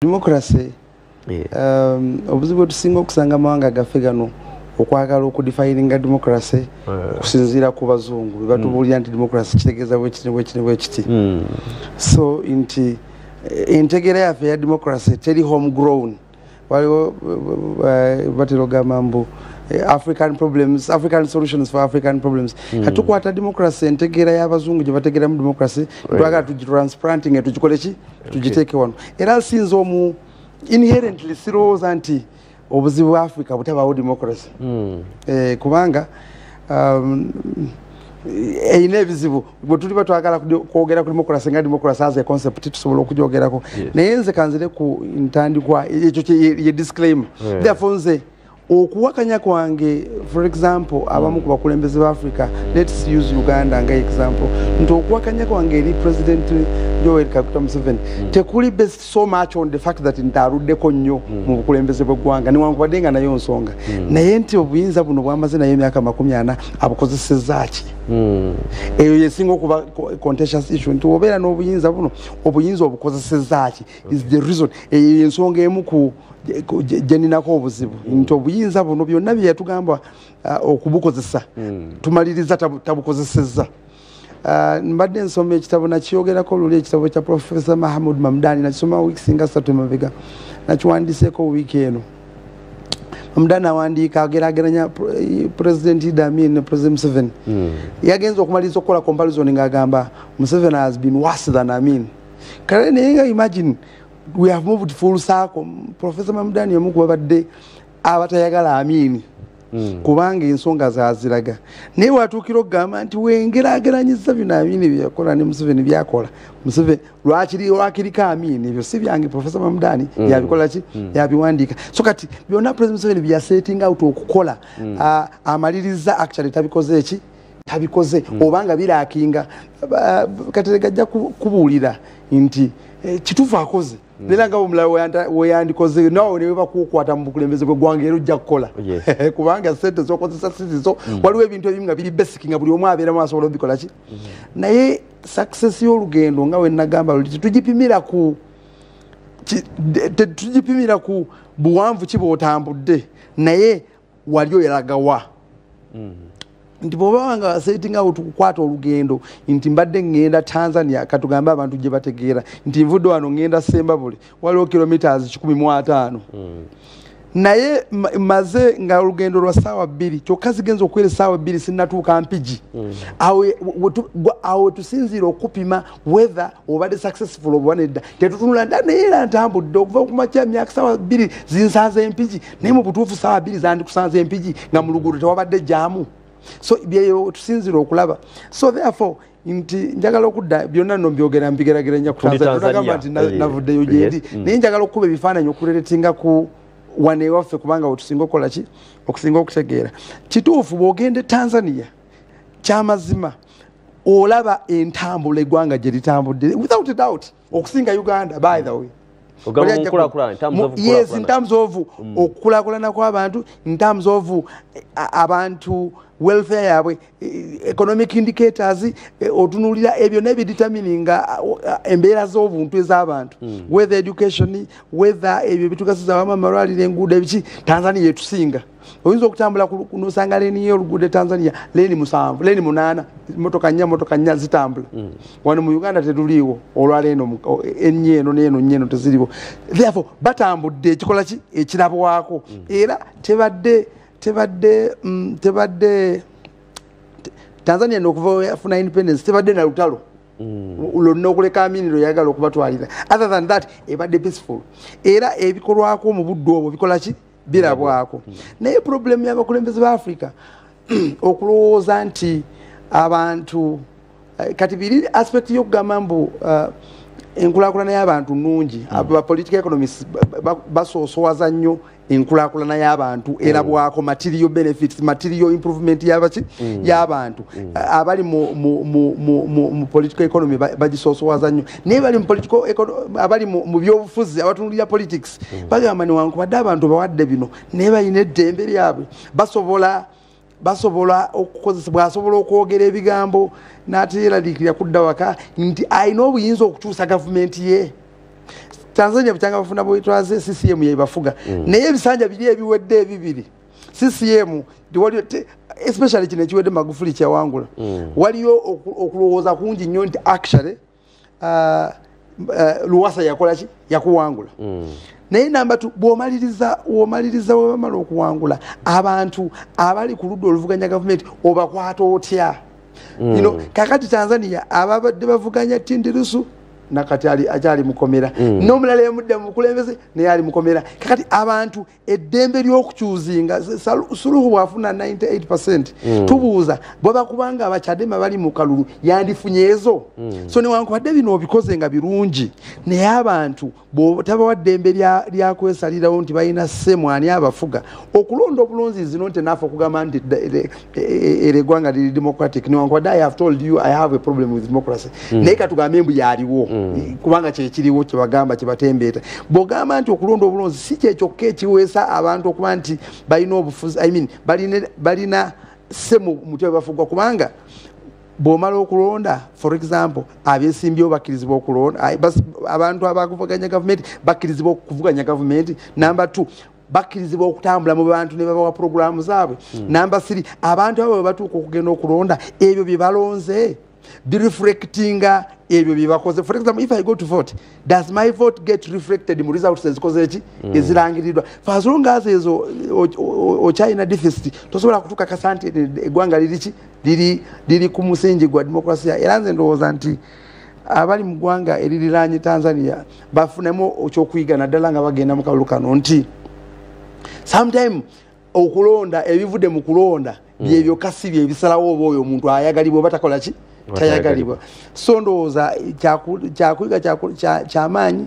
Democracy, obuzibu bwetusinga okusanga amawanga gaffe gano okwagala okudefininga democracy okusinziira ku bazungu bebatubuulira nti democracy kitegeeza bwekiti bwekiti bwekiti. So nti entegeera yaffe eya democracy teri home grown. Waliwo batera ogamba mbu African problems, African solutions for African problems. Katukwata democracy, entegeera y'abazungu gye bategeeramu democracy, twagala tugitransplanting, tugikole ki, tugiteeke wano. Era sinza omu inherently sirowooza nti obuzibu bwa Africa butabaawo democracy, kubanga erina ebizibu. Bwe tuliba twagala kwogera ku democracy nga democracy as a concept, tusobola okugyogerako. Naye nze kanzire ku ntandikwa ekyo ye disclaimer. Therefore nze okuwakanya kwange, for example, abamu ku bakulembeze ba Africa, let's use Uganda nga example, nti okuwakanya kwange eri President Yoweri Kaguta Museveni tekuli based so much on the fact that nti aluddeko nnyo mu bukulembeze bw'eggwanga, newankubadde nga nayo nsonga, naye nti obuyinza buno bwamaze naye emyaka 40 abukozesezza ki? Eyo yesinga okuba contentious issue, nti obeera n'obuyinza buno, obuyinza obukozesezza ki is the reason. Eyo yensonga emu ku gyeninako obuzibu, nti obuyinza buno byonna bye yatugamba okubukozesa tumaliriza tabukozesezza. Mbadde nsoma ekitabo, nakiyogerako luli, ekitabo kya Professor Mahmood Mamdani. Nakisoma wiiki nga 3 emabega, nakiwandiseeko wiiki eno. Mamdani awandiika agerageranya President Idi Amin ne President Museveni. Yagenza okumaliriza okukola comparison ng'agamba Museveni has been worse than Amin. Kale naye nga imagine we have moved full circle. Professor Mamdani omu ku babadde abatayagala Amini kubanga ensonga zaziraga, naye watuukira okugamba nti wengerageranyiza bino Amini byeyakola ne Museveni byakola, Museveni lwakiri lwakiriko Amini. Ebyo si byange, Professor Mamdani yabikola ki, yabiwandiika. So kati byonna President Museveni byasetting out okukola, amaliriza actually tabikoze eki, tabikoze obanga birakinga. Katerega ajja kubuulira nti kituufu akoze, era nga omulala weyandikoze nawe ne bakukwata mu bukulembeze bw'eggwanga era ojja kukola, kubanga sente zokozesa sizizo. Waliwo ebintu ebimu nga biri basic nga buli omu abeeramu asobola obikola ki. Naye success y'olugendo, nga we nagamba luli, tetugipimira ku buwanvu ki bw'otambudde, naye wali oyalagawa. Nti bw'oba nga setting out kukwata olugendo nti mbadde ŋŋenda Tanzania, katugambe abantu gye bategeera nti nvudde wano ŋŋenda Sembabule, waliwo kilometers 150, naye maze nga olugendo lwa ssaawa 2, kyokka zigenza okuwera essaawa 2 sinnatuuka Mpigi. Awo tusinziira okupima whether obadde successful oba nedda. Tetutunula nda naye era ntambudde okuva ku makya myaka ssaawa 2 zinsanze Empigi, naye mu butuufu ssaawa 2 zandikusanze Empigi nga mu luguudo tewabadde jaamu. So byeyo tusinziira okulaba. So therefore nti njagala okudda, byonna nno mbyogera mbigerageranya ku Tanzania, nti navuddeyo gyendi, naye njagala okukuba ebifaananyi okurelatinga ku wano ewaffe, kubanga wetusinga okukola ki, okusinga okutegeera. Kituufu bw'ogenda e Tanzania, kyamazima olaba entambula eggwanga gye litambudde without a doubt okusinga Uganda, by the way. Yes, in terms of okukulakulana kw'abantu, in terms of abantu welfare yaabwe, economic indicators, otunulira ebyo nebidetermininga embeera z'obuntu ez'abantu, whether education, whether ebyo bitugasiza wamu, amalwaliro, enguudo, ebiki, Tanzania etusinga. Oyinza okutambula nosanga lane y'oluguudo e Tanzania lane 7, lane 8, motoka nnya, motoka nnya zitambula. Wano mu Uganda tetuliiwo olwaleeno, ennyo eno neeno nnyo eno teziriwo. Therefore batambudde ekikola ki ekirabwako. Era tebadde Tanzania nokuva yafuna independence tebadde na lutalo lwonna okuleka Amini lwe yagala okubatwalira. Other than that ebadde peaceful, era ebikolwako mu budde obwo bikola ki, birabwako. Naye problem y'abakulembeze ba Africa okulowooza nti abantu kati biri aspect y'okugamba mbu enkulaakulana y'abantu nnungi, aba political economists basoosowaza nnyo enkulaakulana y'abantu erabwako, material benefits, material improvement y'abaki, y'abantu. Abali mu political economy bagisoosowaza nnyo, naye bali mu political abali mu byobufuzi abatunulira politics bagamba newankubadde abantu bawadde bino, naye balina eddembe lyabwe, basobola okukozesa, bwasobola okwogera ebigambo n'ateeraliikirira kudda waka nti alina obuyinza okukyusa gavumenti ye. Tanzania bukyanga bafuna bwetwaze, CCM yebafuga. Naye ebisanja biri ebiwedde ebibiri, CCM especially kino ekiwedde Magufuli kyawangula, waliyo okulowooza kungi nnyo nti actually Lowassa yakola ki, yakuwangula. Naye namba 2, bw'omaliriza webamala okuwangula, abantu abali ku ludda oluvuganya gavumenti obakwata otya? You know, kakati Tanzania ababadde bavuganya Tundu Lissu nakati akyali mukomera, n'omulala yamudda mu bukulembeze naye ali mukomera. Kakati abantu eddembe ly'okukyuzinga, Suluhu bw'afuna 98%, tubuuza bwaba kubanga Abachadema bali mu kalulu yandifunye ezo. So newankubadde bino obikoze nga birungi, naye abantu bw'otabawa ddembe lya kwesalirawo nti balina ssemu ani abafuga, okulonda obulonzi zino nti naafe okugamba nti eggwanga liri democratic. Newankubadde I have told you I have a problem with democracy, naye katugambe mbu yaliwo, kubanga kyekiriwo kyebagamba kyebatembeeta. Bw'ogamba nti okulonda obulonzi si kyekyokka ekiweesa abantu okuba nti balina obufuzi, I mean, balina ssemu mutwe bafugwa, kubanga bw'omala okulonda, for example, abesimbyewo bakkirizibwa okulonda, abantu abakuvuganya gavumenti bakkirizibwa okuvuganya gavumenti. Namba 2, bakkirizibwa okutambula mu bantu ne babawa puroguraamu zaabwe. Namba 3, abantu abo bwe batuuka okugenda okulonda, ebyo bye balonze bireflectinga ebyo bye bakoze. For example, if I go to vote, does my vote get reflected mu results ezikoze eki ezirangiriddwa? For as long as ezo okyalina deficit, tosobola kutukakasa nti eggwanga liri ki, liri ku musingi gwa democracy. Era nze ndowooza nti abali mu ggwanga eririraanye Tanzania bafunemu ekyokuyiga, naddala nga bagenda mu kalulu kano, nti sometime okulonda, ebivudde mu kulonda byebyo kasi byebisalawo oba oyo omuntu ayagalibwa oba takola ki, tayagalibwa. So ndowooza kyakuyiga kyamaanyi.